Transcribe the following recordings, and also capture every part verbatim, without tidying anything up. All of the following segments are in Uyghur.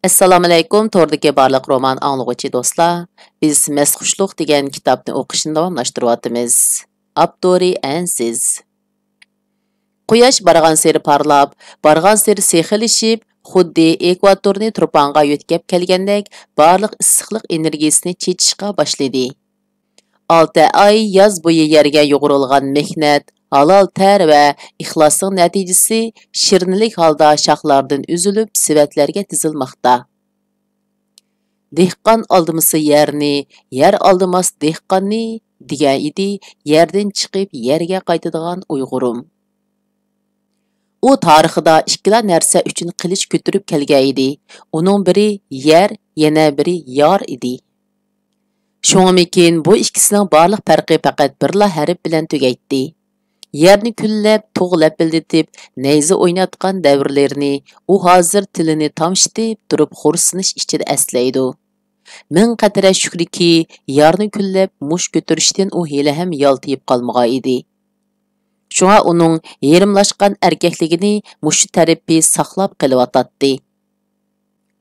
ئەسسالامۇئەلەيكۇم، توردىكى بارلىق رومان ئاڭلىغۇچى دوستلار. بىز مەستخۇشلۇق دېگەن كىتابنى ئوقۇشنى داۋاملاشتۇرۇۋاتىمىز. ئاپتورى ئەنسىز. قۇياش بارغانسېرى پارلاپ، بارغانسېرى سېخىللىشىپ، خۇددى ئېكۋاتورنى تۇرپانغا يۆتكەپ كەلگەندەك بارلىق ئىسسىقلىق ئېنېرگىيىسىنى چېچىشقا باشلىدى. ئالتە ئاي ياز بويى يەرگە يۇغۇرۇلغان مېھنەت، ھالال تەر ۋە ئىخلاسنىڭ نەتىجىسى شىرنىلىك ھالدا شاخلاردىن ئۈزۈلۈپ، سېۋەتلەرگە تىزىلماقتا. «دېھقان ئالدىمىسا يەرنى، يەر ئالدىماس دېھقاننى» دېگەن ئىدى يەردىن چىقىپ يەرگە قايتىدىغان ئۇيغۇرۇم. ئۇ تارىخىدا ئىككىلا نەرسە ئۈچۈن قىلىچ كۆتۈرۈپ كەلگەن ئىدى. ئۇنىڭ بىرى يەر، يەنە بىرى يار ئىدى. شۇڭىمىكىن بۇ ئىككىسىنىڭ بارلىق پەرقى پەقەت بىرلا ھەرپ بىلەن تۈگەيتتى. يەرنى كۈنلەپ، توغ لەپىلدىتىپ، نەيزە ئويناتقان دەۋرلىرىنى ئۇ ھازىر تىلىنى تامشىتىپ تۇرۇپ خورسىنىش ئىچىدە ئەسلەيدۇ. مىڭ قەترە شۈكرىكى، يارنى كۈنلەپ مۇش كۆتۈرۈشتىن ئۇ ھېلىھەم يالتىيىپ قالمىغان ئىدى. شۇڭا ئۇنىڭ يېرىملاشقان ئەركەكلىكىنى مۇشۇ تەرىپى ساقلاپ قېلىۋاتاتتى.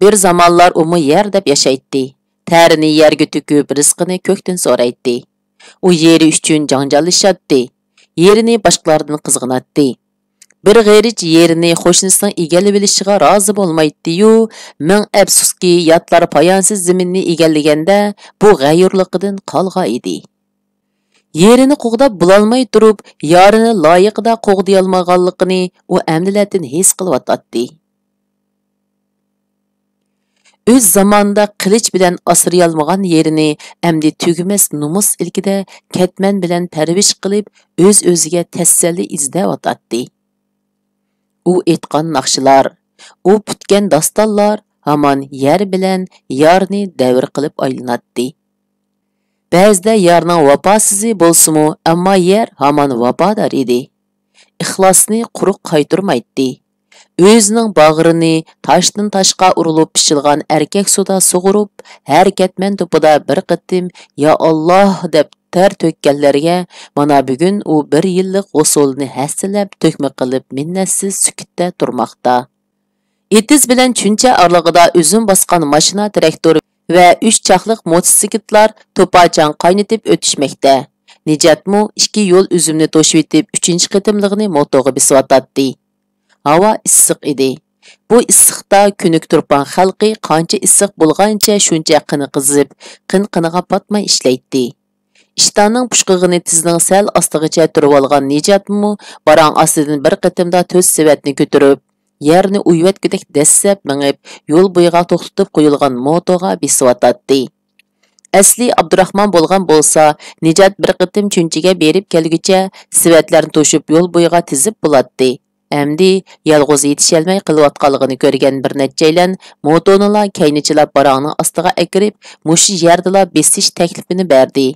بىر زامانلار ئۇمۇ يەر دەپ ياشايتتى. تەرىنى يەرگە تۆكۈپ، رىزقىنى كۆكتىن سورايتتى. ئۇ يېرى ئۈچۈن جاڭجاللىشاتتى. يېرىنى باشقىلاردىن قىزغىناتتى. بىر غېرىچ يېرىنى قوشنىسىنىڭ ئىگىلىۋېلىشىغا رازى بولمايتتى-يۇ، مىڭ ئەپسۇسكى، ياتلار پايانسىز زېمىننى ئىگىلىگەندە، بۇ غەيۇرلۇقىدىن قالغان ئىدى. يېرىنى قوغداپ بولالماي تۇرۇپ، يارىنى لايىقىدا قوغدىيالمىغانلىقىنى ئۇ ئەمدىلەتىن ھېس قىلىۋاتاتتى. ئۆز زامانىدا قىلىچ بىلەن ئاسرىيالمىغان يېرىنى ئەمدى تۈگىمەس نومۇس ئىلكىدە كەتمەن بىلەن پەرۋىش قىلىپ، ئۆز-ئۆزىگە تەسەللى ئىزدەۋاتاتتى. ئۇ ئېيتقان ناخشىلار، ئۇ پۈتكەن داستانلار ھامان يەر بىلەن يارنى دەۋر قىلىپ ئايلىناتتى. بەزىدە يارنىڭ ۋاپاسىزى بولسىمۇ، ئەمما يەر ھامان ۋاپادار ئىدى. ئىخلاسنى قۇرۇق قايتۇرمايتتى. ئۆزىنىڭ باغرىنى تاشتىن تاشقا ئۇرۇلۇپ پىشىلغان ئەركەك سۇدا سۇغۇرۇپ، ھەر كەتمەن توپىدا بىر قېتىم «يا ئاللاھ» دەپ تەر تۆككەنلەرگە مانا بۈگۈن ئۇ بىر يىللىق ھوسۇلىنى ھەسسىلەپ تۆكمە قىلىپ مىننەتسىز سۈكۈتتە تۇرماقتا. ئېتىز بىلەن چۈنچە ئارىلىقىدا ئۈزۈم باسقان ماشىنا، تىراكتور ۋە ئۈچ چاقلىق موتوسىكلىتلار توپا-چاڭ قاينىتىپ ئۆتۈشمەكتە. نىجاتمۇ ئىككى يول ئۈزۈمنى توشۇۋېتىپ، ئۈچىنچى قېتىملىقىنى موتوغا بېسىۋاتاتتى. ھاۋا ئىسسىق ئىدى. بۇ ئىسسىقتا كۆنۈك تۇرپان خەلقى قانچە ئىسسىق بولغانچە شۇنچە قېنى قىزىپ، قىن-قېنىغا پاتماي ئىشلەيتتى. ئىشتاننىڭ پۇشقىغىنى تىزنىڭ سەل ئاستىغىچە تۈرۈۋالغان نىجاتمۇ باراڭ ئاستىدىن بىر قېتىمدا تۆت سېۋەتنى كۆتۈرۈپ، يەرنى ئۇيۇۋەتكۈدەك دەسسەپ مېڭىپ، يول بويىغا توختىتىپ قويۇلغان موتوغا بېسىۋاتاتتى. ئەسلى ئابدۇراخمان بولغان بولسا، نىجات بىر قېتىم چۈنچىگە بېرىپ كەلگۈچە سېۋەتلەرنى توشۇپ يول بويىغا تىزىپ بولاتتى. ئەمدى يالغۇز يېتىشەلمەي قېلىۋاتقانلىقىنى كۆرگەن بىر نەچچەيلەن موتونىلا كەينىچىلاپ باراڭنىڭ ئاستىغا ئەكىرىپ، مۇشۇ يەردىلا بېسىش تەكلىپىنى بەردى.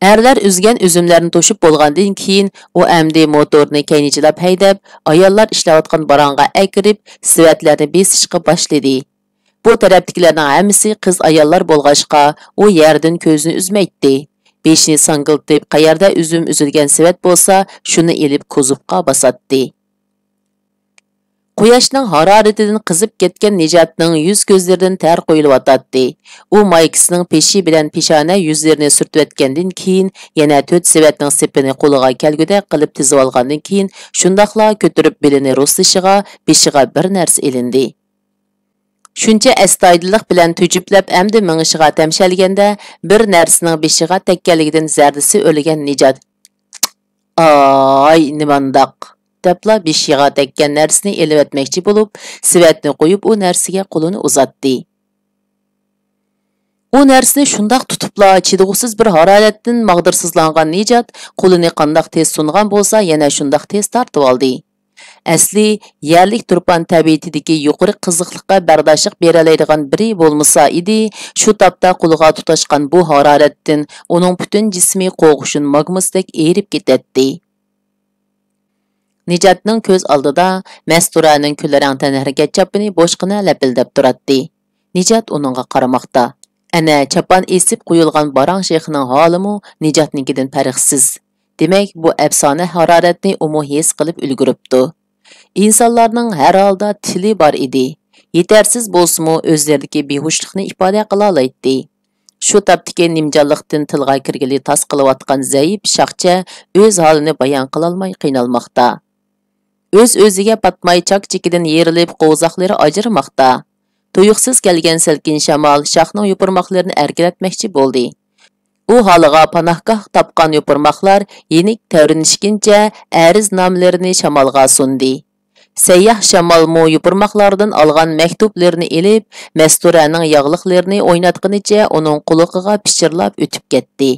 ئەرلەر ئۈزگەن ئۈزۈملەرنى توشۇپ بولغاندىن كېيىن، ئۇ ئەمدى موتورنى كەينىچىلاپ ھەيدەپ، ئاياللار ئىشلەۋاتقان باراڭغا ئەكىرىپ، سېۋەتلەرنى بېسىشقا باشلىدى. بۇ تەرەپتىكىلەرنىڭ ھەممىسى قىز-ئاياللار بولغاچقا، ئۇ يەردىن كۆزىنى ئۈزمەيتتى. بېشىنى ساڭگىلتىپ، قەيەردە ئۈزۈم ئۈزۈلگەن سېۋەت بولسا، شۇنى ئېلىپ كوزۇپقا باساتتى. قۇياشنىڭ ھارارىتىدىن قىزىپ كەتكەن نىجاتنىڭ يۈز-كۆزلىرىدىن تەر قۇيۇلۇۋاتاتتى. ئۇ مايكىسىنىڭ پېشى بىلەن پېشانە يۈزلىرىنى سۈرتۈۋەتكەندىن كېيىن، يەنە تۆت سېۋەتنىڭ سېپىنى قولىغا كەلگۈدەك قىلىپ تىزىۋالغاندىن كېيىن، شۇنداقلا كۆتۈرۈپ بېلىنى رۇسلىشىغا بېشىغا بىر نەرسە ئېلىندى. شۇنچە ئەستايىدىللىق بىلەن تۈجۈپلەپ ئەمدى مېڭىشىغا تەمشەلگەندە، بىر نەرسىنىڭ بېشىغا تەگكەنلىكىدىن زەردىسى ئۆرلىگەن نىجات «ئاي، نېمانداق؟» دەپلا بېشىغا تەگكەن نەرسىنى ئېلىۋەتمەكچى بولۇپ، سېۋەتنى قويۇپ، ئۇ نەرسىگە قولىنى ئۇزاتتى. ئۇ نەرسىنى شۇنداق تۇتۇپلا، چىدىغۇسىز بىر ھارارەتتىن ماغدۇرسىزلانغان نىجات قولىنى قانداق تېز سۇنغان بولسا، يەنە شۇنداق تېز تارتىۋالدى. ئەسلى يەرلىك تۇرپان تەبىئىتىدىكى يۇقىرى قىزىقلىققا بەرداشلىق بېرەلەيدىغان بىرى بولمىسا ئىدى، شۇ تاپتا قولىغا تۇتاشقان بۇ ھارارەتتىن ئۇنىڭ پۈتۈن جىسمى قوغۇشۇن ماگمىسىدەك ئېرىپ كېتەتتى. نىجاتنىڭ كۆز ئالدىدا مەستۇرانىڭ كۈلرەڭ تەنھەرىكەت چاپىنى بوشقىنا لەپىلدەپ تۇراتتى. نىجات ئۇنىڭغا قارىماقتا. ئەنە، چاپان ئېسىپ قويۇلغان باراڭ شېخىنىڭ ھالىمۇ نىجاتنىڭكىدىن پەرقسىز. دېمەك، بۇ ئەپسانە ھارارەتنى ئۇمۇ ھېس قىلىپ ئۈلگۈرۈپتۇ. ئىنسانلارنىڭ ھەر ھالدا تىلى بار ئىدى. يېتەرسىز بولسىمۇ، ئۆزلىرىدىكى بىھوشلۇقنى ئىپادە قىلالايتتى. شۇ تاپتىكى نىمجانلىقتىن تىلغا كىرگىلى تاس قىلىۋاتقان زەئىپ شاخچە ئۆز ھالىنى بايان قىلالماي قىينالماقتا. ئۆز-ئۆزىگە پاتماي چاك-چېكىدىن يېرىلىپ قوۋزاقلىرى ئاجرىماقتا. تۇيۇقسىز كەلگەن سەلكىن شامال شاخنىڭ يوپۇرماقلىرىنى ئەركىلەتمەكچى بولدى. ئۇ ھالىغا پاناھگاھ تاپقان يوپۇرماقلار يېنىك تەۋرىنىشكىنچە ئەرزنامىلىرىنى شامالغا سۇندى. سەيياھ شامالمۇ يوپۇرماقلاردىن ئالغان مەكتۇپلىرىنى ئېلىپ، مەستۇرەنىڭ ياغلىقلىرىنى ئويناتقىنىچە ئۇنىڭ قۇلىقىغا پىچىرلاپ ئۆتۈپ كەتتى.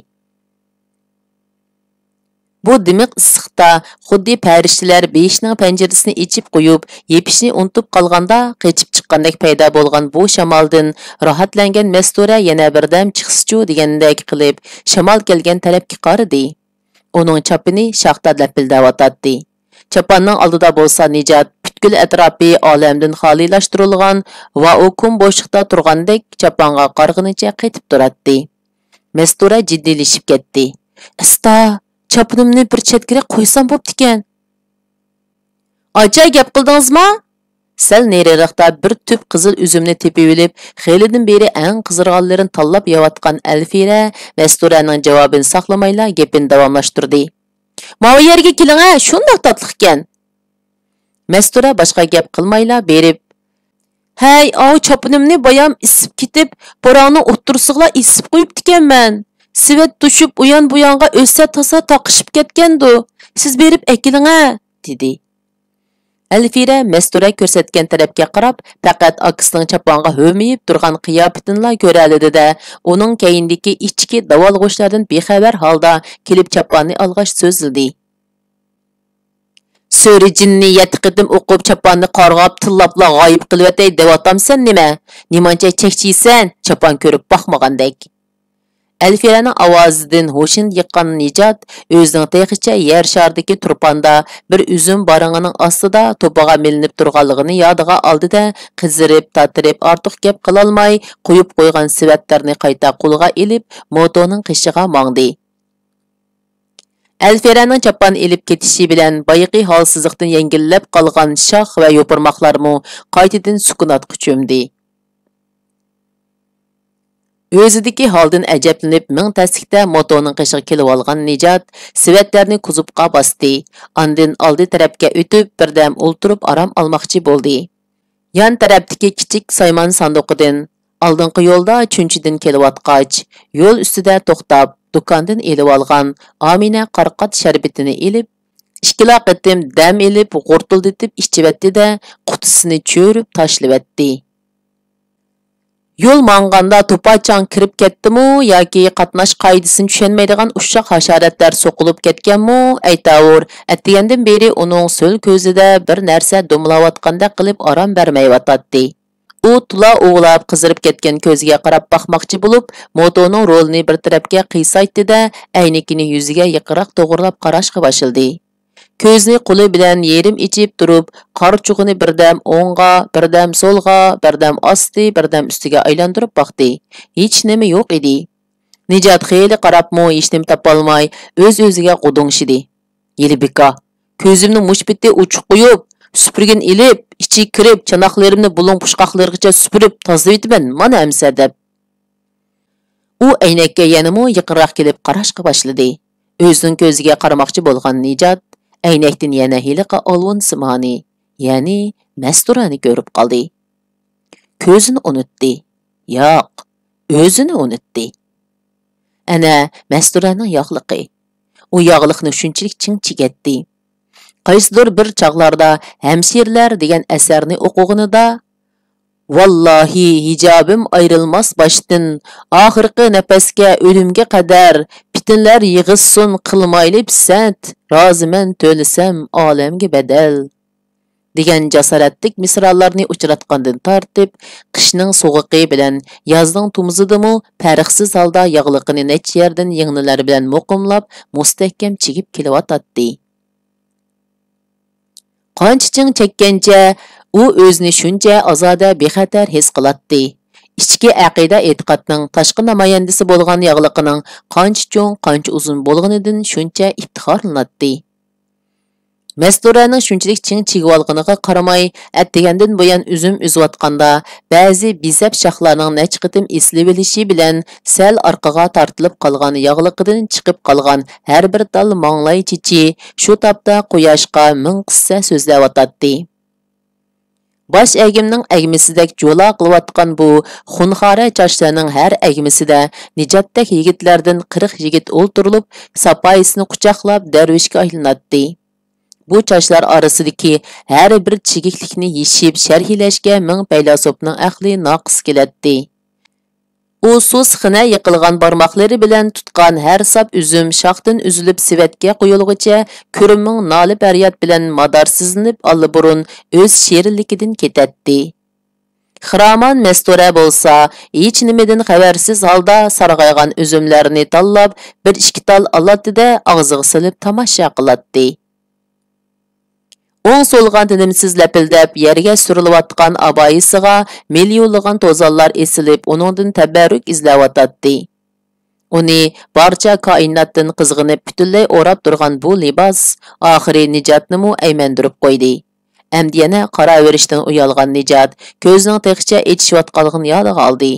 بۇ دىمىق ئىسسىقتا خۇددى پەرىشتىلەر بېشىنىڭ پەنجىرىسىنى ئېچىپ قويۇپ، يېپىشنى ئۇنتۇپ قالغاندا قېچىپ چىققاندەك پەيدا بولغان بۇ شامالدىن راھەتلەنگەن مەستۇرە يەنە بىردەم چىقسىچۇ دېگەندەك قىلىپ، شامال كەلگەن تەرەپكە قارىدى. ئۇنىڭ چاپىنى شاختا لەپىلدەۋاتاتتى. چاپاننىڭ ئالدىدا بولسا نىجات پۈتكۈل ئەتراپى ئالەمدىن خالىيلاشتۇرۇلغان ۋاكۇئۇم بوشلۇقتا تۇرغاندەك چاپانغا قارىغىنىچە قېتىپ تۇراتتى. مەستۇرە جىددىيلىشىپ كەتتى. ئىستا، چاپىنىمنى بىر چەتكىرەك قويسام بوپتىكەن. ئاچا، گەپ قىلدىڭىزما؟ سەل نېرىراقتا بىر تۈپ قىزىل ئۈزۈمنى تېپىۋېلىپ، خېلىدىن بېرى ئەڭ قىزارغانلىرىنى تاللاپ يەۋاتقان ئەلفىرە مەستۇرەنىڭ جاۋابىنى ساقلىمايلا گېپىنى داۋاملاشتۇردى. ماۋۇ يەرگە كېلىڭە، شۇنداق تاتلىقكەن. مەستۇرە باشقا گەپ قىلمايلا بېرىپ، ھەي، ئاۋۇ چاپىنىمنى بايام ئېسىپ كېتىپ، پاراڭنىڭ ئوتتۇرىسىغىلا ئېسىپ قويۇپتىكەنمەن. سېۋەت توشۇپ، ئۇيان بۇيانغا ئۆتسە تازا تاقىشىپ كەتكەندۇ. سىز بېرىپ ئەكېلىڭە، دېدى. ئەلفىرە مەستۇرە كۆرسەتكەن تەرەپكە قاراپ، پەقەت ئاكىسىنىڭ چاپانغا ھۆمىيىپ تۇرغان قىياپىتىنىلا كۆرەلىدى-دە، ئۇنىڭ كەينىدىكى ئىچكى داۋالغۇچلاردىن بىخەۋەر ھالدا كېلىپ چاپاننى ئالغاچ سۆزلىدى. سۆرە جىننى يەتتە قېتىم ئوقۇپ، چاپاننى قارغاپ، تىللاپلا غايىب قىلىۋېتەي دەۋاتامسەن نېمە؟ نېمانچە چەكچىيسەن، چاپان كۆرۈپ باقمىغاندەك. ئەلفىرەنىڭ ئاۋازىدىن ھوشىنى يىغقان نىجات ئۆزىنىڭ تېخىچە يەر شارىدىكى تۇرپاندا بىر ئۈزۈم بارىڭىنىڭ ئاستىدا توپىغا مىلىنىپ تۇرغانلىقىنى يادىغا ئالدى-دە، قىزىرىپ، تاتىرىپ، ئارتۇق گەپ قىلالماي، قويۇپ قويغان سېۋەتلەرنى قايتا قولىغا ئېلىپ، موتونىڭ قېشىغا ماڭدى. ئەلفىرەنىڭ چاپان ئېلىپ كېتىشى بىلەن بايىقى ھالسىزلىقتىن يەڭگىللەپ قالغان شاخ ۋە يوپۇرماقلارمۇ قايتىدىن سۈكۈناتقا چۆمدى. ئۆزىدىكى ھالدىن ئەجەبلىنىپ، مىڭ تەسلىكتە موتونىڭ قېشىغا كېلىۋالغان نىجات سېۋەتلەرنى كوزۇپقا باستى. ئاندىن ئالدى تەرەپكە ئۆتۈپ، بىردەم ئولتۇرۇپ ئارام ئالماقچى بولدى. يان تەرەپتىكى كىچىك سايمان ساندۇقىدىن ئالدىنقى يولدا چۈنچىدىن كېلىۋاتقاچ، يول ئۈستىدە توختاپ، دۇكاندىن ئېلىۋالغان ئامىنە قارىقات شەربىتىنى ئېلىپ، ئىككىلا قېتىم دەم ئېلىپ، غۇرتۇلدىتىپ ئىچىۋەتتى-دە، قۇتىسىنى چۆرۈپ تاشلىۋەتتى. يول ماڭغاندا توپا چاڭ كىرىپ كەتتىمۇ ياكى قاتناش قائىدىسىنى چۈشەنمەيدىغان ئۇششاق ھاشاراتلار سوقۇلۇپ كەتكەنمۇ، ئەيتاۋۇر، ئەتىگەندىن بېرى ئۇنىڭ سۆل كۆزىدە بىر نەرسە دومىلاۋاتقاندەك قىلىپ ئارام بەرمەيۋاتاتتى. ئۇ تولا ئۇۋىلاپ قىزىرىپ كەتكەن كۆزىگە قاراپ باقماقچى بولۇپ، موتونىڭ رولىنى بىر تەرەپكە قىيسايتتى-دە، ئەينىكىنى يۈزىگە يېقىنراق توغرىلاپ قاراشقا باشلىدى. كۆزىنى قولى بىلەن يېرىم ئېچىپ تۇرۇپ، قارىچۇغىنى بىردەم ئوڭغا، بىردەم سولغا، بىردەم ئاستى، بىردەم ئۈستىگە ئايلاندۇرۇپ باقتى. ھېچنېمە يوق ئىدى. نىجات خېلى قاراپمۇ ھېچنېمە تاپالماي، ئۆز-ئۆزىگە غودۇڭشىدى. ھېلى بىكا، كۆزۈمنىڭ مۇشت بېتى ئوچۇق قويۇپ، سۈپۈرگىنى ئېلىپ، ئىچىگە كىرىپ، چاناقلىرىمنى بۇلۇڭ پۇچقاقلىرىغىچە سۈپۈرۈپ تازىلىۋېتىمەن، مانا ئەمسە، دەپ. ئۇ ئەينەككە يەنىمۇ يېقىنراق كېلىپ قاراشقا باشلىدى. ئۆزىنىڭ كۆزىگە قارىماقچى بولغان نىجات ئەينەكتىن يەنە ھېلىقى ئالۋۇنسىمانى، يەنى مەستۇرانى كۆرۈپ قالدى. كۆزىنى ئۇنتتى. ياق، ئۆزىنى ئۇنتتى. ئەنە، مەستۇرانىڭ ياغلىقى. ئۇ ياغلىقنى شۇنچىلىك چىڭ چىگەتتى. قايسىدۇر بىر چاغلاردا ھەمشىرىلەر دېگەن ئەسەرنى ئوقۇغىنىدا، ۋاللاھى، ھىجابىم ئايرىلماس باشتىن، ئاخىرقى نەپەسكە، ئۆلۈمگە قەدەر، پىتنىلەر يىغىشسۇن، قىلمايلى پىسەنت، رازىمەن تۆلىسەم ئالەمگە بەدەل. دېگەن جاسارەتلىك مىسرالارنى ئۇچراتقاندىن تارتىپ، قىشنىڭ سوغۇقى بىلەن يازنىڭ تومۇزىدىمۇ پەرقسىز ھالدا ياغلىقىنى نەچچە يەردىن يىڭنىلەر بىلەن مۇقىملاپ، مۇستەھكەم چىگىپ كېلىۋاتاتتى. قانچە چىڭ چەككەنچە، ئۇ ئۆزىنى شۇنچە ئازادە، بىخەتەر ھېس قىلاتتى. ئىچكى ئەقىدە-ئېتىقادنىڭ تاشقى نامايەندىسى بولغان ياغلىقىنىڭ قانچە چوڭ، قانچە ئۇزۇن بولغىنىدىن شۇنچە ئىپتىخارلىناتتى. مەستۇرەنىڭ شۇنچىلىك چىڭ چىگىۋالغىنىغا قارىماي، ئەتىگەندىن بۇيان ئۈزۈم ئۈزۈۋاتقاندا، بەزى بىزەپ شاخلارنىڭ نەچچە قېتىم ئېسىلىۋېلىشى بىلەن، سەل ئارقىغا تارتىلىپ قالغان ياغلىقىدىن چىقىپ قالغان ھەر بىر تال ماڭلاي چېچى شۇ تاپتا قۇياشقا مىڭ قىسسە سۆزلەۋاتاتتى. باش ئەگىمنىڭ ئەگمىسىدەك جۇلا قىلىۋاتقان بۇ خۇنخارە چاچلارنىڭ ھەر ئەگمىسىدە نىجاتتەك يىگىتلەردىن قىرىق يىگىت ئولتۇرۇلۇپ، ساپايىسىنى قۇچاقلاپ دەرۋىشكە ئايلىناتتى. بۇ چاچلار ئارىسىدىكى ھەر بىر چىگىكلىكنى يېشىپ شەرھلەشكە مىڭ پەيلاسوپنىڭ ئەقلى ناقىس كېلەتتى. ئۇ سۇس خىنە يېقىلغان بارماقلىرى بىلەن تۇتقان ھەر ساپ ئۈزۈم شاختىن ئۈزۈلۈپ سېۋەتكە قويۇلغۇچە كۆرمىڭ نالە-پەرياد بىلەن مادارسىزلىنىپ ئاللىبۇرۇن ئۆز شېرىنلىكىدىن كېتەتتى. خىرامان مەستۇرە بولسا ھېچنېمىدىن خەۋەرسىز ھالدا سارغايغان ئۈزۈملەرنى تاللاپ، بىر ئىككى تال ئالاتتى-دە، ئاغزىغا سېلىپ تاماشا قىلاتتى. ئوڭ-سولغا تىنىمسىز لەپىلدەپ يەرگە سۈرۈلۈۋاتقان ئابايىسىغا مىليونلىغان توزانلار ئېسىلىپ، ئۇنىڭدىن تەبەررۇك ئىزلەۋاتاتتى. ئۇنى بارچە كائىناتتىن قىزغىنىپ پۈتۈنلەي ئوراپ تۇرغان بۇ لىباس ئاخىرى نىجاتنىمۇ ئەيمەندۈرۈپ قويدى. ئەمدى يەنە قاراۋېرىشتىن ئۇيالغان نىجات كۆزىنىڭ تېخىچە ئېچىشىۋاتقانلىقىنى يادىغا ئالدى.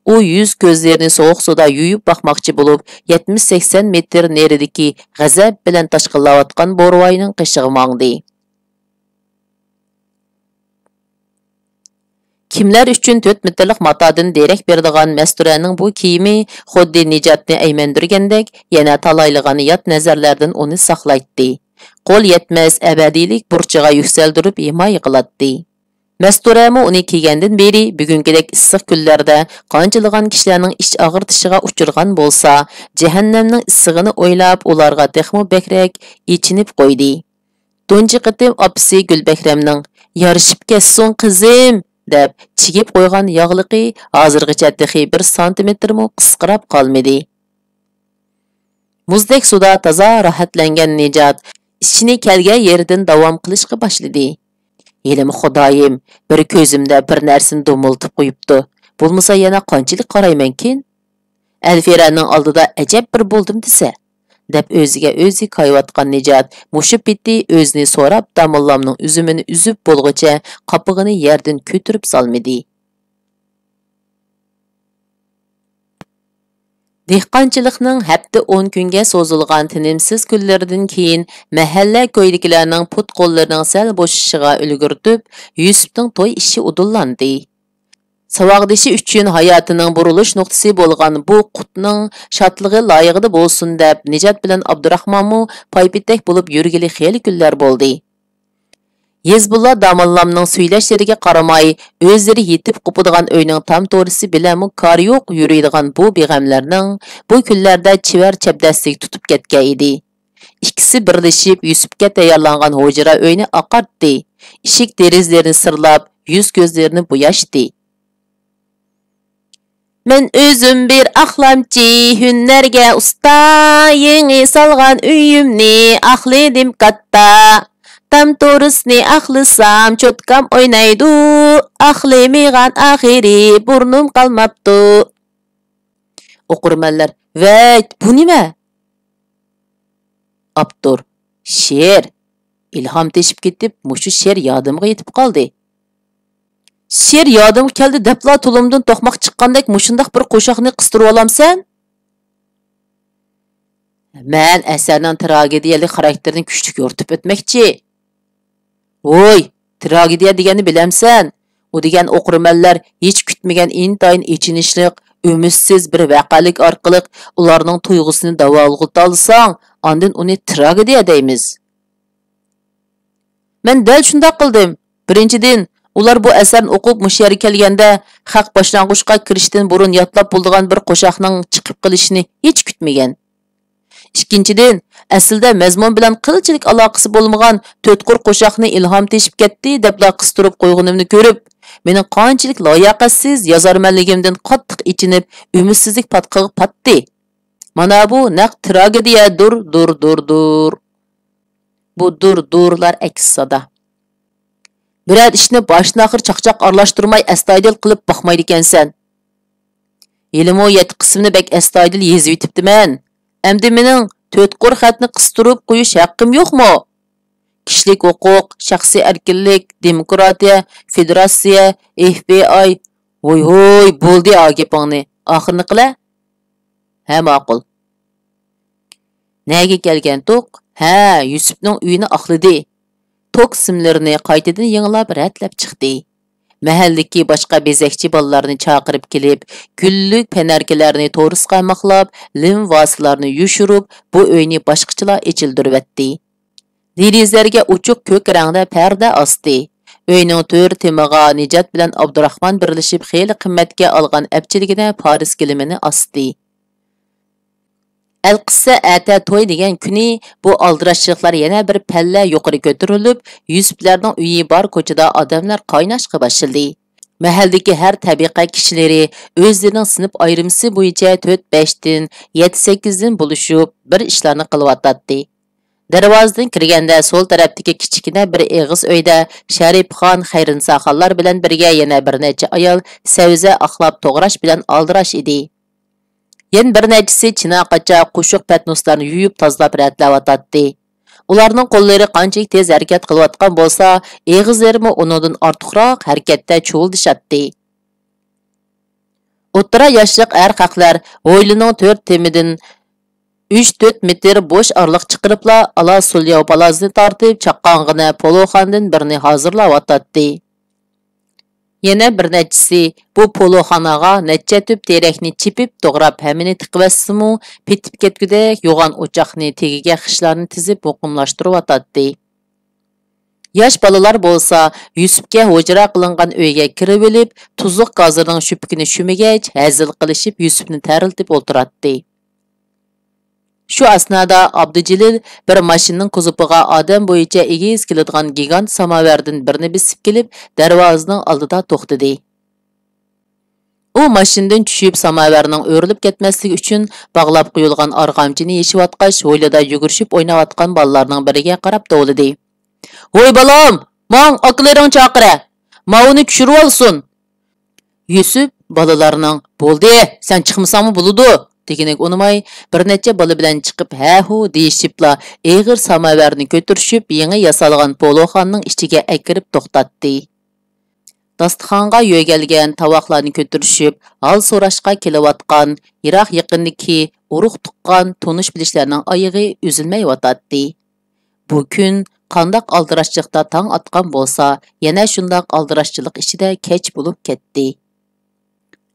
ئۇ يۈز-كۆزلىرىنى سوغۇق سۇدا يۇيۇپ باقماقچى بولۇپ، يەتمىش-سەكسەن مېتىر نېرىدىكى غەزەپ بىلەن تاشقىنلاۋاتقان بورۋاينىڭ قېشىغا ماڭدى. كىملەر ئۈچۈن تۆت مېتىرلىق ماتادىن دېرەك بېرىدىغان مەستۇرەنىڭ بۇ كىيىمى خۇددى نىجاتنى ئەيمەندۈرگەندەك، يەنە تالايلىغان يات نەزەرلەردىن ئۇنى ساقلايتتى. قول يەتمەس ئەبەدىيلىك بۇرچىغا يۈكسەلدۈرۈپ ھىمايە قىلاتتى. مەستۇرەمۇ ئۇنى كىيگەندىن بېرى بۈگۈنكىدەك ئىسسىق كۈنلەردە قانچىلىغان كىشىلەرنىڭ ئىچ ئاغرىتىشىغا ئۇچرىغان بولسا، جەھەننەمنىڭ ئىسسىقىنى ئويلاپ ئۇلارغا تېخىمۇ بەكرەك ئېچىنىپ قويدى. تۇنجى قېتىم ئاپىسى گۈلبەھرەمنىڭ «يارىشىپ كەتسۇن، قىزىم!» دەپ چىگىپ قويغان ياغلىقى ھازىرغىچە تېخى بىر سانتىمېتىرمۇ قىسقىراپ قالمىدى. مۇزدەك سۇدا تازا راھەتلەنگەن نىجات ئىشىنى كەلگەن يېرىدىن داۋام قىلىشقا باشلىدى. ھېلىمۇ خۇدايىم، بىر كۆزۈمدە بىر نەرسىنى دومىلىتىپ قويۇپتۇ. بولمىسا يەنە قانچىلىك قارايمەنكىن؟ ئەلفىرەنىڭ ئالدىدا ئەجەب بىر بولدۇم دېسە، دەپ ئۆزىگە ئۆزى كايىۋاتقان نىجات مۇشۇ پېتى ئۆزىنى سوراپ داموللامنىڭ ئۈزۈمىنى ئۈزۈپ بولغۇچە قاپىقىنى يەردىن كۆتۈرۈپ سالمىدى. دېھقانچىلىقنىڭ ھەپتە ئون كۈنگە سوزۇلغان تىنىمسىز كۈنلىرىدىن كېيىن، مەھەللە كويىدىكىلەرنىڭ پۇت-قوللىرىنىڭ سەل بوشىشىغا ئۈلگۈرتۈپ، يۈسۈپنىڭ توي ئىشى ئۇدۇللاندى. ساۋاقدىشى ئۈچۈن ھاياتىنىڭ بۇرۇلۇش نۇقتىسى بولغان بۇ قۇتنىڭ شادلىقى لايىقىدا بولسۇن دەپ، نىجات بىلەن ئابدۇراخمانمۇ پايپېتەك بولۇپ يۈرگىلى خېلى كۈنلەر بولدى. ھېزبۇللا داموللامنىڭ سۈيلەشلىرىگە قارىماي، ئۆزلىرى يېتىپ قوپىدىغان ئۆينىڭ تام تورىسى بىلەنمۇ كارى يوق يۈرىدىغان بۇ بىغەملەرنىڭ بۇ كۈنلەردە چېۋەر چەبدەسلىك تۇتۇپ كەتكەن ئىدى. ئىككىسى بىرلىشىپ يۈسۈپكە تەييارلانغان ھۇجرا ئۆينى ئاقارتتى. ئىشىك دېرىزىلىرىنى سىرلاپ، يۈز-كۆزلىرىنى بوياشتى. مەن ئۆزۈم بىر ئاقلامچى، ھۈنەرگە ئۇستا، يېڭى سالغان ئۆيۈمنى ئاقلىدىم كاتتا. تام تورۇسنى ئاقلىسام، چوتكام ئوينايدۇ، ئاقلىمىغان ئاخىرى بۇرنۇم قالماپتۇ. ئوقۇرمەنلەر: «ۋەي، بۇ نېمە؟» ئاپتور: «شېئىر. ئىلھام تېشىپ كېتىپ، مۇشۇ شېئىر يادىمغا يېتىپ قالدى.» «شېئىر يادىمغا كەلدى» دەپلا تۇلۇمدىن توقماق چىققاندەك مۇشۇنداق بىر قوشاقنى قىستۇرۇۋالامسەن؟ مەن ئەسەرنىڭ تراگېدىيەلىك خاراكتېرىنى كۈچلۈك يورۇتۇپ ئۆتمەكچى. ۋوي، تراگېدىيە دېگەننى بىلەمسەن؟ ئۇ دېگەن ئوقۇرمەنلەر ھېچ كۈتمىگەن ئىنتايىن ئېچىنىشلىق، ئۈمىدسىز بىر ۋەقەلىك ئارقىلىق ئۇلارنىڭ تۇيغۇسىنى داۋالغىتالىساڭ، ئاندىن ئۇنى تراگېدىيە دەيمىز. مەن دەل شۇنداق قىلدىم. بىرىنچىدىن، ئۇلار بۇ ئەسەرنى ئوقۇپ مۇشۇ يەرگە كەلگەندە، خەق باشلانغۇچقا كىرىشتىن بۇرۇن يادلاپ بولىدىغان بىر قوشاقنىڭ چىقىپ قېلىشىنى ھېچ كۈتمىگەن. ئىككىنچىدىن، ئەسلىدە مەزمۇن بىلەن قىلچىلىك ئالاقىسى بولمىغان تۆت قۇر قوشاقنى ئىلھام تېشىپ كەتتى دەپلا قىستۇرۇپ قويغىنىمنى كۆرۈپ، مېنىڭ قانچىلىك لاياقەتسىز يازارمەنلىكىمدىن قاتتىق ئېچىنىپ، ئۈمىدسىزلىك پاتقىقى پاتتى. مانا بۇ نەق تراگېدىيەدۇر، دۇر، دۇر، دۇر. بۇ دۇر، دۇرلار ئەكس سادا. بىرەر ئىشنى باشتىن ئاخىر چاقچاق ئارىلاشتۇرماي ئەستايىدىل قىلىپ باقمايدىكەنسەن. ھېلىمۇ يەتتە قىسمىنى بەك ئەستايىدىل يېزىۋېتىپتىمەن. ئەمدى مېنىڭ تۆت قۇر خەتنى قىستۇرۇپ قويۇش ھەققىم يوقمۇ؟ كىشىلىك ھوقۇق، شەخسىي ئەركىنلىك، دېموكراتىيە، فېدېراتسىيە، ئېف بى ئاي. ھوي، ھوي، بولدى ئا گېپىڭنى. ئاخىرىنى قىلە. ھە، ماقۇل. نەگە كەلگەنتۇق؟ ھە، يۈسۈپنىڭ ئۆيىنى ئاقلىدى. توك سىملىرىنى قايتىدىن يېڭىلاپ رەتلەپ چىقتى. مەھەللىدىكى باشقا بېزەكچى بالىلارنى چاقىرىپ كېلىپ، گۈللۈك پەنەركىلەرنى تورۇسقا مىخلاپ، لىم ۋاسىلارنى يوشۇرۇپ، بۇ ئۆينى باشقىچىلا ئېچىلدۇرۇۋەتتى. دېرىزىلەرگە ئوچۇق كۆك رەڭدە پەردە ئاستى. ئۆينىڭ تۆر تېمىغا نىجات بىلەن ئابدۇراخمان بىرلىشىپ خېلى قىممەتكە ئالغان ئەپچىلگىنە پارس گىلىمىنى ئاستى. ئەلقىسسە ئەتە توي دېگەن كۈنى بۇ ئالدىراشچىلىقلار يەنە بىر پەللە يۇقىرى كۆتۈرۈلۈپ، يۈسۈپلەرنىڭ ئۆيى بار كوچىدا ئادەملەر قايناشقا باشلىدى. مەھەللىدىكى ھەر تەبىقە كىشىلىرى ئۆزلىرىنىڭ سىنىپ ئايرىمىسى بويىچە تۆت بەشتىن، يەتتە سەككىزدىن بولۇشۇپ، بىر ئىشلارنى قىلىۋاتاتتى. دەرۋازىدىن كىرگەندە سول تەرەپتىكى كىچىككىنە بىر ئېغىز ئۆيدە شەرىپخان، خەيرىنىساخانلار بىلەن بىرگە يەنە بىر نەچچە ئايال سەۋزە ئاقلاپ توغراش بىلەن ئالدىراش ئىدى. يەنە بىر نەچچىسى چىنە قاچا، قوشۇق پەتنۇسلارنى يۇيۇپ تازىلاپ رەتلەۋاتاتتى. ئۇلارنىڭ قوللىرى قانچىلىك تېز ھەرىكەت قىلىۋاتقان بولسا، ئېغىزلىرىمۇ ئۇنىڭدىن ئارتۇقراق ھەرىكەتتە چۇۋۇلدىشاتتى. ئوتتۇرا ياشلىق ئەرخەقلەر ھويلىنىڭ تۆر تېمىدىن ئۈچ تۆت مېتىر بوش ئارىلىق چىقىرىپلا، ئالا سولياۋ پالازىنى تارتىپ، چاققانغىنە پولۇخاندىن بىرنى ھازىرلاۋاتاتتى. يەنە بىر نەچچىسى بۇ پولۇخاناغا نەچچە تۈپ تېرەكنى چېپىپ، توغراپ، ھەممىنى تىقىۋەتسىمۇ، پېتىپ كەتكۈدەك يوغان ئوچاقنى تېگىگە خىشلارنى تىزىپ مۇقىملاشتۇرۇۋاتاتتى. ياش بالىلار بولسا يۈسۈپكە ھۇجرا قىلىنغان ئۆيگە كىرىۋېلىپ، تۇزلۇق گازىرنىڭ شۈپۈكىنى شۈمىگەچ، ھەزىل قىلىشىپ يۈسۈپنى تەرىلتىپ ئولتۇراتتى. شۇ ئەسنادا ئابدۇجېلىل بىر ماشىنىنىڭ كوزۇپىغا ئادەم بويىچە ئېگىز كېلىدىغان گىگانت ساماۋەردىن بىرنى بېسىپ كېلىپ، دەرۋازىنىڭ ئالدىدا توختىدى. ئۇ ماشىنىدىن چۈشۈپ، ساماۋەرنىڭ ئۆرۈلۈپ كەتمەسلىكى ئۈچۈن باغلاپ قويۇلغان ئارغامچىنى يېشىۋاتقاچ، ھويلىدا يۈگۈرۈشۈپ ئويناۋاتقان بالىلارنىڭ بىرىگە قاراپ توۋلىدى. ھوي بالام، ماڭ ئاكىلىرىڭ چاقىرە، ماۋۇنى چۈشۈرۈۋالسۇن! يۈسۈپ بالىلارنىڭ بولدى، سەن چىقمىساڭمۇ بولىدۇ دېگىنىگە ئۇنىماي، بىر نەچچە بالا بىلەن چىقىپ ھە-ھۇ دېيىشىپلا، ئېغىر ساماۋەرنى كۆتۈرۈشۈپ، يېڭى ياسالغان پولۇخاننىڭ ئىچىگە ئەكىرىپ توختاتتى. داستىخانغا يۆگەلگەن تاۋاقلارنى كۆتۈرۈشۈپ، ھال سوراشقا كېلىۋاتقان يىراق-يېقىندىكى ئۇرۇق-تۇغقان، تونۇش-بىلىشلەرنىڭ ئايىغى ئۈزۈلمەيۋاتاتتى. بۇ كۈن قانداق ئالدىراشچىلىقتا تاڭ ئاتقان بولسا، يەنە شۇنداق ئالدىراشچىلىق ئىچىدە كەچ بولۇپ كەتتى.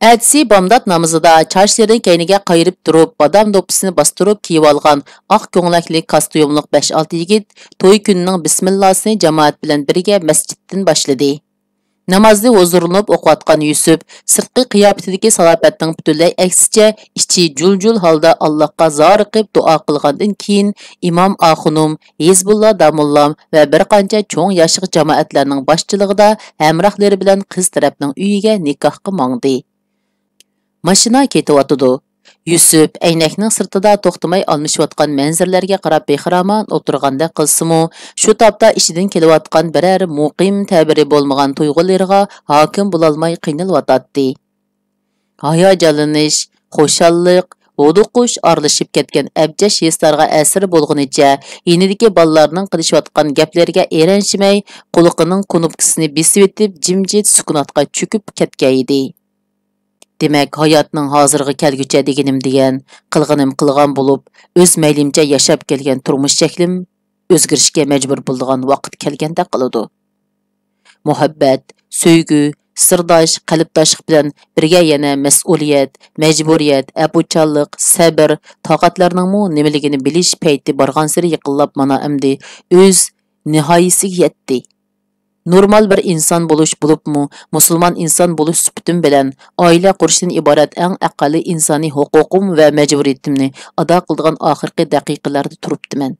ئەتىسى بامدات نامىزىدا چاچلىرىنى كەينىگە قايرىپ تۇرۇپ، بادام دوپپىسىنى باستۇرۇپ كىيىۋالغان ئاق كۆڭلەكلىك كاستيۇملۇق بەش-ئالتە يىگىت توي كۈنىنىڭ بىسمىللاسىنى جامائەت بىلەن بىرگە مەسچىتتىن باشلىدى. نامازنى ھۇزۇرلىنىپ ئوقۇۋاتقان يۈسۈپ سىرتقى قىياپىتىدىكى سالاپەتنىڭ پۈتۈنلەي ئەكسىچە، ئىچى جۇل-جۇل ھالدا ئاللاھقا زارىقىپ دۇئا قىلغاندىن كېيىن، ئىمام ئاخۇنۇم، ھېزبۇللا داموللام ۋە بىر قانچە چوڭ ياشلىق جامائەتلەرنىڭ باشچىلىقىدا ھەمراھلىرى بىلەن قىز تەرەپنىڭ ئۆيىگە نىكاھقا ماڭدى. ماشىنا كېتىۋاتىدۇ. يۈسۈپ ئەينەكنىڭ سىرتىدا توختىماي ئالمىشىۋاتقان مەنزىرىلەرگە قاراپ بىخىرامان ئولتۇرغاندەك قىلسىمۇ، شۇ تاپتا ئىچىدىن كېلىۋاتقان بىرەر مۇقىم تەبىرى بولمىغان تۇيغۇلىرىغا ھاكىم بولالماي قىينىلىۋاتاتتى. ھاياجانلىنىش، خۇشاللىق، ھودۇقۇش ئارىلىشىپ كەتكەن ئەبجەش ھېسلارغا ئەسىر بولغىنىچە، يېنىدىكى بالىلارنىڭ قىلىشىۋاتقان گەپلىرىگە ئېرەنشىمەي، قۇلىقىنىڭ كۇنۇپكىسىنى بېسىۋېتىپ، جىمجىت سۈكۈناتقا چۆكۈپ كەتكەنىدى. دېمەك، ھاياتنىڭ ھازىرغا كەلگۈچە دېگىنىم دېگەن، قىلغىنىم قىلغان بولۇپ، ئۆز مەيلىمچە ياشاپ كەلگەن تۇرمۇش شەكلىم ئۆزگىرىشكە مەجبۇر بولىدىغان ۋاقىت كەلگەندەك قىلىدۇ. مۇھەببەت، سۆيگۈ، سىرداش، قەلبداشلىق بىلەن بىرگە يەنە مەسئۇلىيەت، مەجبۇرىيەت، ئەپۇچانلىق، سەبىر، تاقەتلەرنىڭمۇ نېمىلىكىنى بىلىش پەيتى بارغانسېرى يېقىنلاپ، مانا ئەمدى ئۆز نىھايىسىگە يەتتى. نورمال بىر ئىنسان بولۇش، بولۇپمۇ مۇسۇلمان ئىنسان بولۇش سۈپىتىم بىلەن، ئائىلە قۇرۇشتىن ئىبارەت ئەڭ ئەقەللىي ئىنسانىي ھوقۇقۇم ۋە مەجبۇرىيىتىمنى ئادا قىلىدىغان ئاخىرقى دەقىقىلەردە تۇرۇپتىمەن.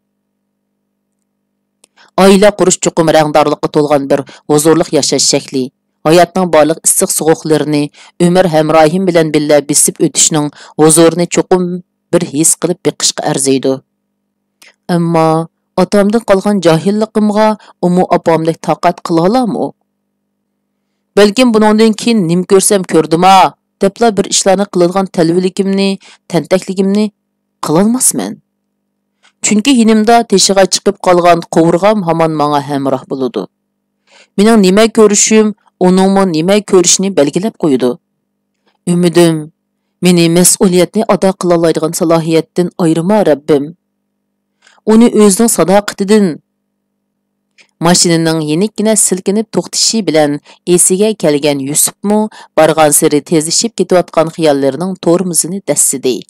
ئائىلە قۇرۇش چوقۇم رەڭدارلىققا تولغان بىر ھۇزۇرلۇق ياشاش شەكلى. ھاياتنىڭ بارلىق ئىسسىق سوغۇقلىرىنى ئۆمەر ھەمراھىم بىلەن بىللە بېسىپ ئۆتۈشنىڭ ھۇزۇرىنى چوقۇم بىر ھېس قىلىپ بېقىشقا ئەرزىيدۇ. ئەمما ئاتامدىن قالغان جاھىللىقىمغا ئۇمۇ ئاپامدەك تاقەت قىلالامۇ؟ بەلكىم بۇنىڭدىن كېيىن نېمە كۆرسەم كۆردۈما دەپلا بىر ئىشلارنى قىلىدىغان تەلۋىلىكىمنى، تەنتەكلىكىمنى قىلالماسمەن. چۈنكى يېنىمدا تېشىغا چىقىپ قالغان قوۋۇرغام ھامان ماڭا ھەمراھ بولىدۇ. مېنىڭ نېمە كۆرۈشۈم ئۇنىڭمۇ نېمە كۆرۈشىنى بەلگىلەپ قويىدۇ. ئۈمىدىم، مېنى مەسئۇلىيەتنى ئادا قىلالايدىغان سالاھىيەتتىن ئايرىما، رەببىم. ئۇنى ئۆزىنىڭ ساداقىتىدىن. ماشىنىنىڭ يېنىككىنە سىلكىنىپ توختىشى بىلەن ئېسىگە كەلگەن يۈسۈپمۇ بارغانسېرى تېزلىشىپ كېتىۋاتقان خىياللىرىنىڭ تورمۇزىنى دەسسىدى.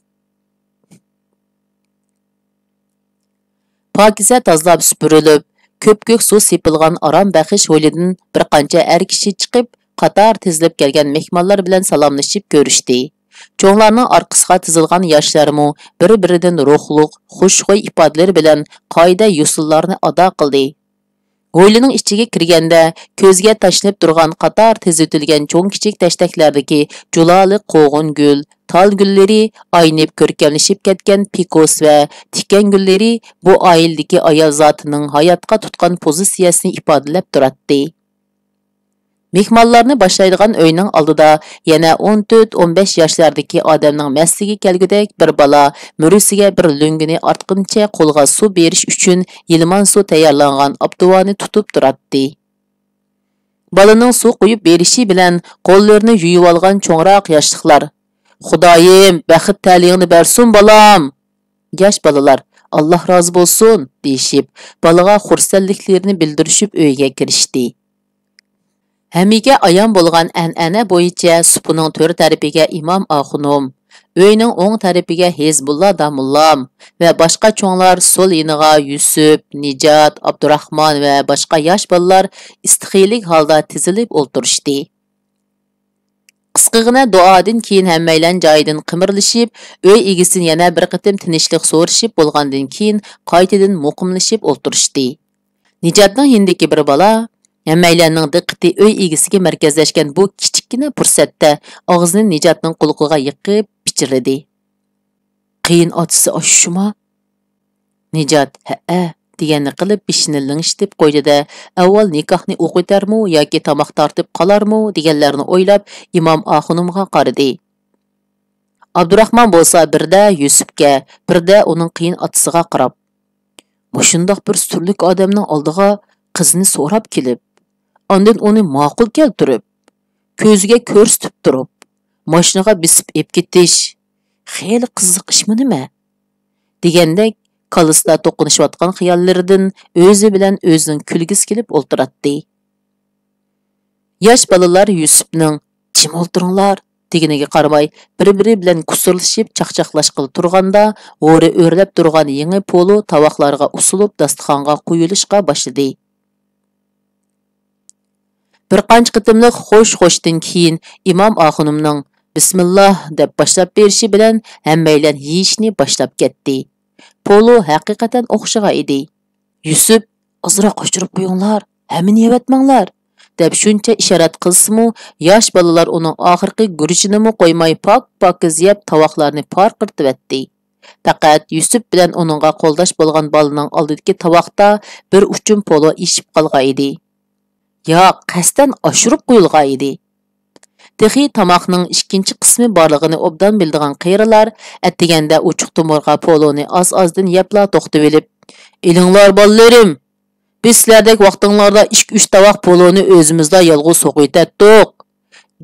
پاكىزە تازىلاپ سۈپۈرۈلۈپ، كۆپكۆك سۇ سېپىلغان ئارام بەخش ھويلىدىن بىر قانچە ئەر كىشى چىقىپ، قاتار تىزىلىپ كەلگەن مېھمانلار بىلەن سالاملىشىپ كۆرۈشتى. چوڭلارنىڭ ئارقىسىغا تىزىلغان ياشلارمۇ بىر-بىرىدىن روھلۇق، خۇشخۇي ئىپادىلىرى بىلەن قائىدە-يوسۇنلارنى ئادا قىلدى. ھويلىنىڭ ئىچىگە كىرگەندە، كۆزگە تاشلىنىپ تۇرغان قاتار تىزىۋېتىلگەن چوڭ-كىچىك تەشتەكلەردىكى جۇلالىق قوغۇن گۈل، تال گۈللىرى، ئاينىپ كۆركەملىشىپ كەتكەن پىكوس ۋە تىكەن گۈللىرى بۇ ئائىلىدىكى ئايال زاتىنىڭ ھاياتقا تۇتقان پوزىتسىيەسىنى ئىپادىلەپ تۇراتتى. مېھمانلارنى باشلايدىغان ئۆينىڭ ئالدىدا يەنە ئون تۆت، ئون بەش ياشلاردىكى ئادەمنىڭ مەستىگە كەلگۈدەك بىر بالا مۈرىسىگە بىر لۆڭگىنى ئارتقىنىچە قولىغا سۇ بېرىش ئۈچۈن يىلمان سۇ تەييارلانغان ئاپتۇۋانى تۇتۇپ تۇراتتى. بالىنىڭ سۇ قۇيۇپ بېرىشى بىلەن قوللىرىنى يۇيۇۋالغان چوڭراق ياشلىقلار، «خۇدايىم، بەخت تەلىيىڭنى بەرسۇن، بالام!» ياش بالىلار، «ئاللا رازى بولسۇن!» دېيىشىپ، بالىغا خۇرسەنلىكلىرىنى بىلدۈرۈشۈپ ئۆيگە كىرىشتى. ھەممىگە ئايان بولغان ئەنئەنە بويىچە سۇپىنىڭ تۆر تەرىپىگە ئىمام ئاخۇنۇم، ئۆينىڭ ئوڭ تەرىپىگە ھېزبۇللا داموللام ۋە باشقا چوڭلار، سول يېنىغا يۈسۈپ، نىجات، ئابدۇراخمان ۋە باشقا ياش بالىلار ئىستىخىيلىك ھالدا تىزىلىپ ئولتۇرۇشتى. قىسقىغىنە دۇئادىن كېيىن ھەممەيلەن جايىدىن قىمىرلىشىپ، ئۆي ئىگىسىدىن يەنە بىر قېتىم تىنچلىق سورىشىپ بولغاندىن كېيىن، قايتىدىن مۇقىملىشىپ ئولتۇرۇشتى. نىجاتنىڭ يېنىدىكى بىر بالا، ھەممەيلەننىڭ دىققىتى ئۆي ئىگىسىگە مەركەزلەشكەن بۇ كىچىككىنە پۇرسەتتە، ئاغزىنى نىجاتنىڭ قۇلىقىغا يېقىپ پىچىرلىدى: «قېيىن ئاتىسى ئاشۇ شۇما؟» نىجات «ھەئە» دېگەننى قىلىپ، بېشىنى لىڭشىتىپ قويدى-دە، ئاۋۋال نىكاھنى ئوقۇۋېتەرمۇ ياكى تاماق تارتىپ قالارمۇ دېگەنلەرنى ئويلاپ، ئىمام ئاخۇنۇمغا قارىدى. ئابدۇراخمان بولسا بىردە يۈسۈپكە، بىردە ئۇنىڭ قېيىن ئاتىسىغا قاراپ، مۇشۇنداق بىر سۈرلۈك ئادەمنىڭ ئالدىغا قىزنى سوراپ كېلىپ، ئاندىن ئۇنى ماقۇل كەلتۈرۈپ، كۆزىگە كۆرسىتىپ تۇرۇپ، ماشىنىغا بېسىپ ئېلىپ كېتىش خېلى قىزىق ئىشمۇ نېمە؟ دېگەندەك، كاللىسىدا توقۇنۇشۇۋاتقان خىياللىرىدىن ئۆزى بىلەن ئۆزىنىڭ كۈلگۈسى كېلىپ ئولتۇراتتى. ياش بالىلار يۈسۈپنىڭ «جىم ئولتۇرۇڭلار» دېگىنىگە قارىماي، بىر-بىرى بىلەن كۇسۇرلىشىپ چاقچاقلاشقىلى تۇرغاندا، ھورى ئۆرلەپ تۇرغان يېڭى پولۇ تاۋاقلارغا ئۇسۇلۇپ داستىخانغا قويۇلۇشقا باشلىدى. بىر قانچە قېتىملىق خوش-خوشتىن كېيىن، ئىمام ئاخۇنۇمنىڭ «بىسمىللا» دەپ باشلاپ بېرىشى بىلەن، ھەممەيلەن يېيىشنى باشلاپ كەتتى. پولۇ ھەقىقەتەن ئوخشىغان ئىدى. يۈسۈپ، «ئازراق ئاشۇرۇپ قويۇڭلار، ھەممىنى يەۋەتمەڭلار» دەپ شۇنچە ئىشارەت قىلسىمۇ، ياش بالىلار ئۇنىڭ ئاخىرقى گۈرۈچىنىمۇ قويماي، پاك-پاكىز يەپ، تاۋاقلارنى پار قىرتىۋەتتى. پەقەت يۈسۈپ بىلەن ئۇنىڭغا قولداش بولغان بالىنىڭ ئالدىدىكى تاۋاقتا بىر ئۇچۇم پولۇ ئېشىپ قالغان ئىدى. ياق، قەستەن ئاشۇرۇپ قويۇلغان ئىدى. تېخى تاماقنىڭ ئىككىنچى قىسمى بارلىقىنى ئوبدان بىلىدىغان قېرىلار ئەتىگەندە ئوچۇق تومۇرغا پولۇنى ئاز-ئازدىن يەپلا توختىۋېلىپ، «ئېلىڭلار، بالىلىرىم! بىز سىلەردەك ۋاقتىڭلاردا ئىككى-ئۈچ تاۋاق پولۇنى ئۆزىمىزلا يالغۇز سوقۇۋېتەتتۇق»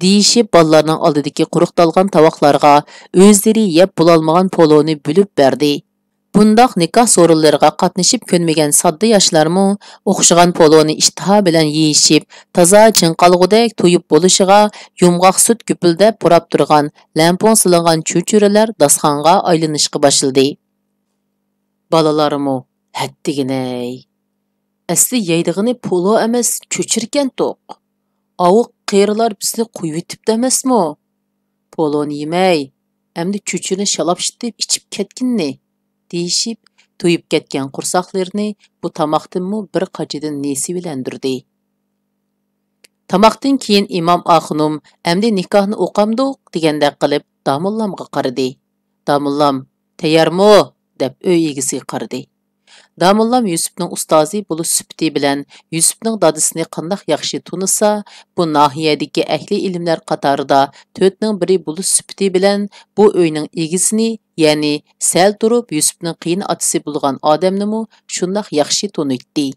دېيىشىپ، بالىلارنىڭ ئالدىدىكى قۇرۇقتالغان تاۋاقلارغا ئۆزلىرى يەپ بولالمىغان پولۇنى بۆلۈپ بەردى. بۇنداق نىكاھ سورۇنلىرىغا قاتنىشىپ كۆنمىگەن ساددا ياشلارمۇ ئوخشىغان پولۇنى ئىشتىھا بىلەن يېيىشىپ، تازا چىڭقالغۇدەك تويۇپ بولۇشىغا يۇمغاق سۈت گۈپۈلدەپ پۇراپ تۇرغان لەڭپۇڭ سېلىنغان چۆچۈرىلەر داستىخانغا ئايلىنىشقا باشلىدى. بالىلارمۇ، «ھەتتىگىنەي! ئەسلى يەيدىغىنى پولۇ ئەمەس، چۆچۈرىكەنتۇق! ئاۋۇ قېرىلار بىزنى قويۇۋېتىپتۇ ئەمەسمۇ؟ پولۇنى يېمەي، ئەمدى چۆچۈرىنى شالاپشىتىپ ئىچىپ كەتكىنىنى» دېيىشىپ، تويۇپ كەتكەن قورساقلىرىنى بۇ تاماقتىنمۇ بىر قاچىدىن نېسىۋىلەندۈردى. تاماقتىن كېيىن ئىمام ئاخۇنۇم، «ئەمدى نىكاھنى ئوقامدۇق؟» دېگەندەك قىلىپ داموللامغا قارىدى. داموللام، «تەييارمۇ؟» دەپ ئۆي ئىگىسىگە قارىدى. داموللام يۈسۈپنىڭ ئۇستازى بولۇش سۈپىتى بىلەن، يۈسۈپنىڭ دادىسىنى قانداق ياخشى تونۇسا، بۇ ناھىيەدىكى ئەھلى ئىلىملەر قاتارىدا تۆتنىڭ بىرى بولۇش سۈپىتى بىلەن، بۇ ئۆينىڭ ئىگىسىنى يەنى سەل تۇرۇپ يۈسۈپنىڭ قېيىن ئاتىسى بولغان ئادەمنىمۇ شۇنداق ياخشى تونۇيتتى.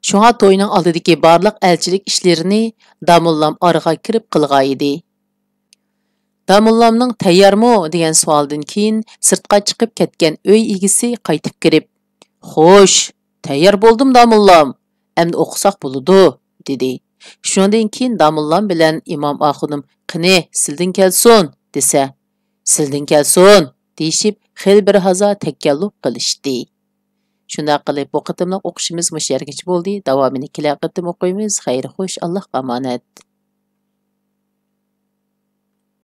شۇڭا توينىڭ ئالدىدىكى بارلىق ئەلچىلىك ئىشلىرىنى داموللام ئارىغا كىرىپ قىلغانىدى. داموللامنىڭ «تەييارمۇ؟» دېگەن سوئالدىن كېيىن سىرتقا چىقىپ كەتكەن ئۆي ئىگىسى قايتىپ كىرىپ، «خوش، تەييار بولدۇم، داموللام. ئەمدى ئوقۇساق بولىدۇ» دېدى. شۇنىڭدىن كېيىن داموللام بىلەن ئىمام ئاخۇنۇم «قېنى، سىلدىن كەلسۇن» دېسە، «سىلدىن كەلسۇن» دېيىشىپ، خېلى بىر ھازا تەكەللۇپ قىلىشتى. شۇنداق قىلىپ، بۇ قېتىملىق ئوقۇشىمىز مۇشۇ يەرگىچە بولدى. داۋامىنى كېلەر قېتىم ئوقۇيمىز. خەير خوش، ئاللاھقا ئامانەت.